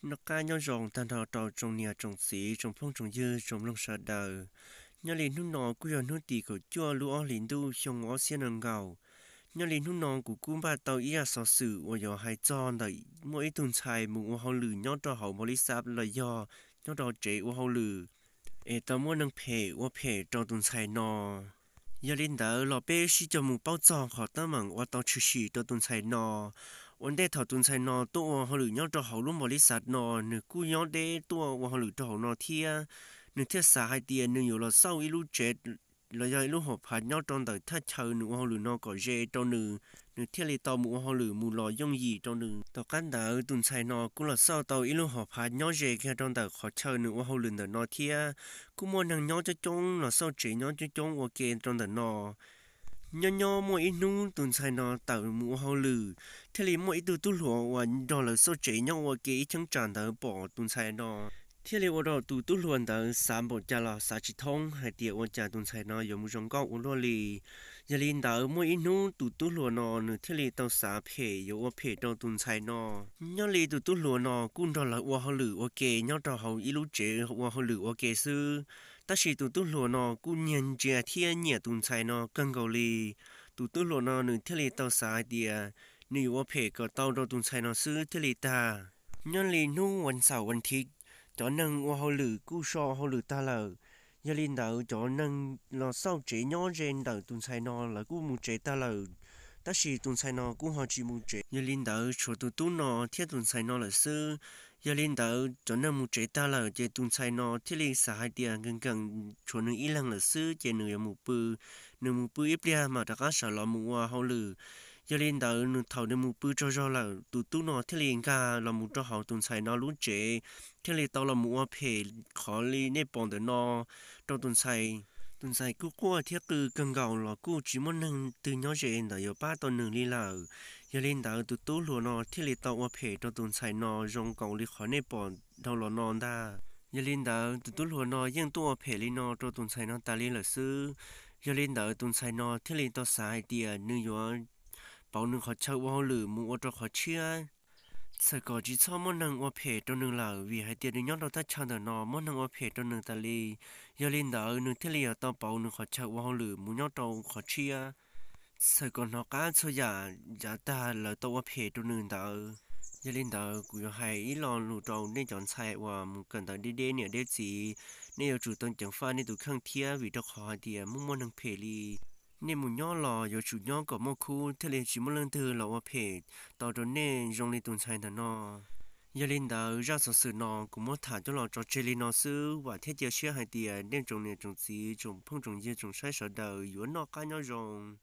Noj qab nyob zoo tag nrho rau tsoom niam tsoom txiv tsoom phooj tsoom ywg tsoom mloog sawv daws. Nyob li hnub no kuj yog hnub tim kaum cuaj lub ob hlis ntuj xyoo ob txhiab nees nkaum. Nyob li hnub no kuv kuj npaj tau ib zaj xov xwm uas yuav hais txog ntawm muaj ib tug ntxhais mus ua hauj lwm nyob rau hauv npaus lis xav los yog nyob rau tsev ua hauj lwm, es tau muaj neeg phem ua phem rau tus ntxhais no. Yog li ntawd los peb sib cog mus paub txog qhov teeb meem uas tau tshwm sim rau tus ntxhais no. Ua ntej thaum tus ntxhais no tuaj ua hauj lwm nyob rau hauv lub npaus lis xav no, nws kuj nyob deb tuaj ua hauj lwm rau hauv no thiab. Nws thiaj xav hais tias nws yuav los xauj ib lub tsev los yog ib lub hauv phav nyob rau ntawm thaj chaw nws ua hauj lwm no kom ze rau nws, nws thiaj li tau mus ua hauj lwm mus los yooj yim rau nws. Tom qab ntawd tus ntxhais no kuj los xauj tau ib lub hauv phav nyob ze kiag rau ntawm qhov chaw nws ua hauj lwm ntawm no thiab. Kuj muaj neeg nyob coob coob los xauj tsev nyob coob coob ua ke rau ntawm no. Nyob nyob muaj ib hnub tus ntxhais no tawm mus ua hauj lwm, thiaj li muaj ib tug tub hluas uas nrog lawv xauj tsev nyob ua ke ib cheeb tsam ntawd pom tus ntxhais no, thiaj li ua rau tus tub hluas ntawd xav npaum cas los xav tsis thoob hais tias ua cas tus ntxhais no yuav mus zoo nkauj ua luaj li. Yog li ntawd muaj ib hnub tus tub hluas no nws thiaj li tau xav phem yuav ua phem rau tus ntxhais no. Nyob li tus tub hluas no kuj nrog lawv ua hauj lwm ua ke nyob rau hauv ib lub tsev ua hauj lwm ua ke xwb, tab sis tus tub hluas no kuj nyiag ntsia thiab nyiam tus ntxhais no kawg nkaus li. Tus tub hluas no nws thiaj li tau xav hais tias nws yuav ua phem kom tau rau tus ntxhais no xwb thiaj li tag. Nyob li hnub vas xaum vas thiv, cov neeg ua hauj lwm kuj so hauj lwm tag lawm. Yog li ntawd cov neeg los xauj tsev nyob ze ntawm tus ntxhais no lawv kuj mus tsev tag lawm, tab sis tus ntxhais no kuj ho tsis mus tsev. Yog li ntawd tshuav tus tub no thiab tus ntxhais no lawm xwb. Yog li ntawd cov neeg mus tsev tag lawm ces tus ntxhais no thiaj li xav hais tias nkees nkees tshuav nws ib leeg lawm xwb ces nws yuav mus pw. Nws mus pw ib pliag mam rov qab sawv los mus ua hauj lwm. Yog li ntawd nws thaum nws mus pw tsaug zog lawm, tus tub no thiaj li nkag los mus rau hauv tus ntxhais no lub tsev, thiaj li tau los mus ua phem qhov li nej pom ntawm no rau tus ntxhais. Tus ntxhais kuj quaj thiab qw kawg nkaus los kuj tsis muaj neeg twg nyob ze ntawd yuav pab tau nws li lawm. Yog li ntawd tus tub hluas no thiaj li tau ua phem rau tus ntxhais no zoo nkaus li qhov nej pom dhau los no ntag. Yog li ntawd tus tub hluas no yeej tuaj ua phem li no rau tus ntxhais no tas li lawm xwb. Yog li ntawd tus ntxhais no thiaj li tau xav hais tias nws yuav pauv nws qhov chaw ua hauj lwm mus ua rau qhov tshiab, txhawm kom tsis txhob muaj neeg ua phem rau nws lawm vim hais tias nws nyob rau thaj chaw ntawm no muaj neeg ua phem rau nws tas li. Yog li ntawd nws thiaj li yuav tau pauv nws qhov chaw ua hauj lwm mus nyob rau qhov tshiab, txhawm kom hnov qab txhua yam yav tag lawv tau ua phem rau nws ntawd. Yog li ntawd kuv yuav hais ib lo lus rau nej cov ntxhais uas mus kawm ntawv deb deb niam deb txiv, nej yuav tsum tau ceev faj nej tus kheej thiab vim rau qhov hais tias muaj muaj neeg phem li. Nej mus nyob los yuav tsum nyob kom muaj khub thiaj li tsis muaj leej twg los ua phem tau rau nej zoo li tus ntxhais ntawm no. Yog li ntawd zaj xov xwm no kuv muab tham coj los tso tseg li no xwb, vam thiab cia siab hais tias nej tsoom niam tsoom txiv tsoom phooj tsoom ywg tsoom saib sawv daws yuav noj qab nyob zoo.